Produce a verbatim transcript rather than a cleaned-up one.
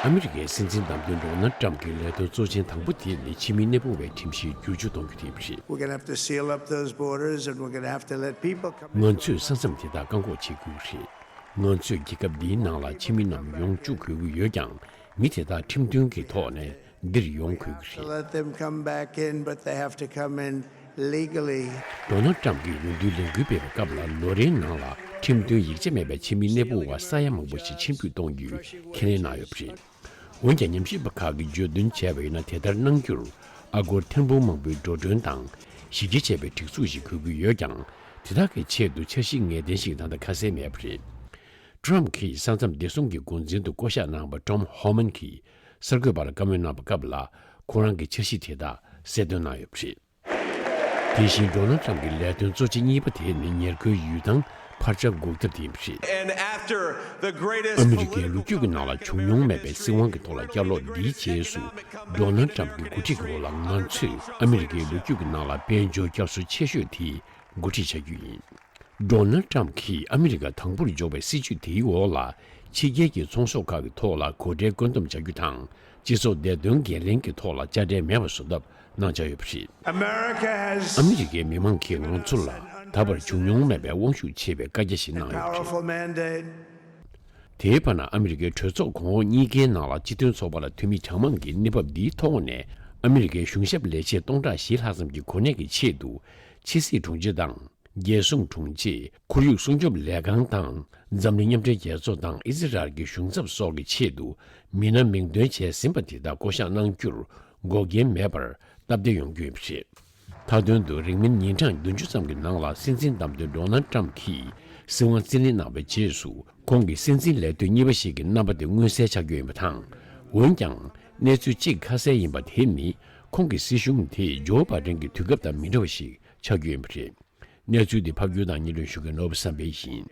ཨ་མི་རི་ཀའི་སྲིད་འཛིན་བདམས་ཐོན་ཌོ་ནལ་ཊམ་གྱི་ལས་དོན་གཙོ་ཆེན་དང་པོ་དེ་ནི་ཕྱི་མི་གནས་སྤོ་བའི་ཁྲིམས་གཞི་བསྒྱུར་བཅོས་གཏོང་རྒྱུ་དེ་ཡིན་པ་རེད། We're gonna have to seal up those borders and we're gonna have to let people come. ང་ཚོས་ས་མཚམས་དེ་དག་བཀག་འགོག་བྱེད་དགོས་ཀྱི་རེད། ང་ཚོས་རྒྱལ་ཁབ་འདིའི་ནང་ལ་ཕྱི་མི་རྣམས་ཡོང་བཅུག་དགོས་ཀྱི་ཡོད་ཀྱང་། མི་དེ་དག་ཁྲིམས་མཐུན་གྱི་ཐོག་ནས་འདིར་ཡོང་དགོས་ཀྱི་རེད། Let them come back in, but they have to come in legally. ཌོ་ནལ་ཊམ་གྱིས་འོས་བསྡུའི་ལས་འགུལ་སྤེལ་བའི་སྐབས་ལ་ལོ་རེའི་ནང་ལ་ཁྲིམས་མཐུན་ཡིག་ཆ་མེད་པའི་ཕྱི་མི་གནས་སྤོ་བ་ས་ཡ་མང་པོ་ཞིག་ཕྱིར་འབུད་གཏོང་རྒྱུའི་ཁས་ལེན་གནང་ཡོད་པ་རེད། འོན་ཀྱང་ཉམས་ཞིབ་པ་ཁག་གིས་བརྗོད་དོན་བྱས་པ་ཡིན་ན། དེ་ལྟར་གནང་རྒྱུར་ཨ་སྒོར་ཐེར་འབུམ་མང་པོའི་འགྲོ་གྲོན་དང་གཞི་རྒྱ་ཆེ་བའི་སྒྲིག་འཛུགས་ཤིག་དགོས་ཀྱི་ཡོད་ཀྱང་། དེ་དག་གི་ཆེད་དུ་འཆར་གཞི་ངེས་གཏན་ཞིག་ད་ལྟ་ཁ་གསལ་མེད་པ་རེད། ཊམ་གྱིས་ས་མཚམས་བདེ་སྲུང་གི་འགོ་འཛིན་དུ་བསྐོ་གཞག་གནང་བ་ཊོམ་ཧོ་མན་གྱིས་གསར་འགོད་པར་བཀའ་མོལ་གནང་བའི་སྐབས་ལ། ཁོ་རང་གི་འཆར་གཞི་དེ་དག་གསལ་སྟོན་གནང་ཡོད་པ་རེད། དེ་བཞིན་ཌོ་ནལ་ཊམ་གྱི་ལས་དོན་གཙོ་ཆེ་གཉིས་པ་དེ་ནི་ཉེར་མཁོའི་ཡུལ་ཐང་འཕར་ཆག་འགོག་ཐབས་དེ་ཡིན་པ་རེད། And after the greatest ཨ་མི་རི་ཀའི་ལོ་རྒྱུས་ཀྱི་ནང་ལ་བྱུང་མྱོང་མེད་པའི་སྲིད་དབང་གི་ཐོག་ལ་བསྐྱར་ལོག་འདིའི་རྗེས་སུ། ཌོ་ནལ་ཊམ་གྱི་འགོ་ཁྲིད་ཀྱི་འོག་ལ་ང་ཚོས་ཨ་མི་རི་ཀའི་ལོ་རྒྱུས་ཀྱི་ནང་ལ་དཔལ་འབྱོར་བསྐྱར་གསོ་ཆེ་ཤོས་དེ་འགོ་ཁྲིད་བྱ་རྒྱུ་ཡིན། ཌོ་ནལ་ཊམ་གྱིས་ཨ་མི་རི་ཀ་དང་པོར་འཇོག་པའི་སྲིད་ཇུས་དེའི་འོག་ལ། ཕྱི་རྒྱལ་གྱི་ཚོང་ཟོག་ཁག་གི་ཐོག་ལ་སྒོ་ཁྲལ་བཀོད་འདོམས་བྱ་རྒྱུ་དང་། སྤྱི་ཚོགས་བདེ་དོན་འགན་ལེན་གྱི་ཐོག་ལ་དཔྱ་ཁྲལ་མེད་པ་བཟོ་ཐབས་གནང་འཆར་ཡོད་པ་རེད། America has ཨ་མི་རི་ཀའི་མི་མང་གིས་ང་ཚོ་ལ་ད་བར་བྱུང་མྱོང་མེད་པའི་དབང་ཤུགས་ཆེ་བའི་བཀའ་རྒྱ་ཞིག་གནང་ཡོད་པ་རེད། Powerful mandate. དེའི་བར་ན་ཨ་མི་རི་ཀའི་གྲོས་ཚོགས་གོང་འོག་གཉིས་ཀའི་ནང་ལ་སྤྱི་མཐུན་ཚོགས་པ་ལ་འཐུས་མི་གྲངས་མང་གིས་གནས་བབ་འདིའི་ཐོག་ནས་ཨ་མི་རི་ཀའི་གཞུང་ཞབས་ལས་བྱེད་སྟོང་ཕྲག་བཞི་ལྷག་ཙམ་གྱི་གོ་གནས་ཀྱི་ཆེད་དུ་ཕྱི་སྲིད་དྲུང་ཆེ་དང་། རྒྱལ་སྲུང་དྲུང་ཆེ། ཁོར་ཡུག་སྲུང་སྐྱོབ་ལས་ཁང་དང་། འཛམ་གླིང་མཉམ་འབྲེལ་རྒྱལ་ཚོགས་དང་ཨི་ཟི་རལ་གྱི་གཞུང་ཚབ་སོགས་ཀྱི་ཆེད་དུ་མི་སྣ་མིང་འདོན་བྱས་ཟིན་པ་དེ་དག་བསྐོ་གཞག་གནང་རྒྱུར་འགོག་རྐྱེན་མེད་པར་སྟབས་བདེ་ཡོང་རྒྱུ་ཡིན་པ་རེད། མཐའ་དོན་དུ་རིང་མིན་ཉིན་གྲངས་བདུན་ཅུ་ཙམ་གྱི་ནང་ལ་སྲིད་འཛིན་བདམས་ཐོན་ཌོ་ནལ་ཊམ་གྱིས་སྲིད་དབང་རྩིས་ལེན་གནང་བའི་རྗེས་སུ། ཁོང་གི་སྲིད་འཛིན་ལས་དོན་གཉིས་པ་ཞིག་གི་རྣམ་པ་དེ་མངོན་གསལ་ཆགས་རྒྱུ་ཡིན་པ་དང་། འོན་ཀྱང་། གནས་ཚུལ་གཅིག་ཁ་གསལ་ཡིན་པ་དེ་ནི། ཁོང་གི་སྲིད་གཞུང་དེ་ཇོ་བྷ་ཌེན་གྱི་དུས་སྐབས་དང་མི་འདྲ་བ་ཞིག་ཆགས་རྒྱུ་ཡིན་པ་རེད། གནས་ཚུལ་འདི་ཕབ་སྒྱུར་དང་སྙན་སྒྲོན་ཞུ་མཁན་ནོར་བུ་བསམ་འཕེལ་ཡིན།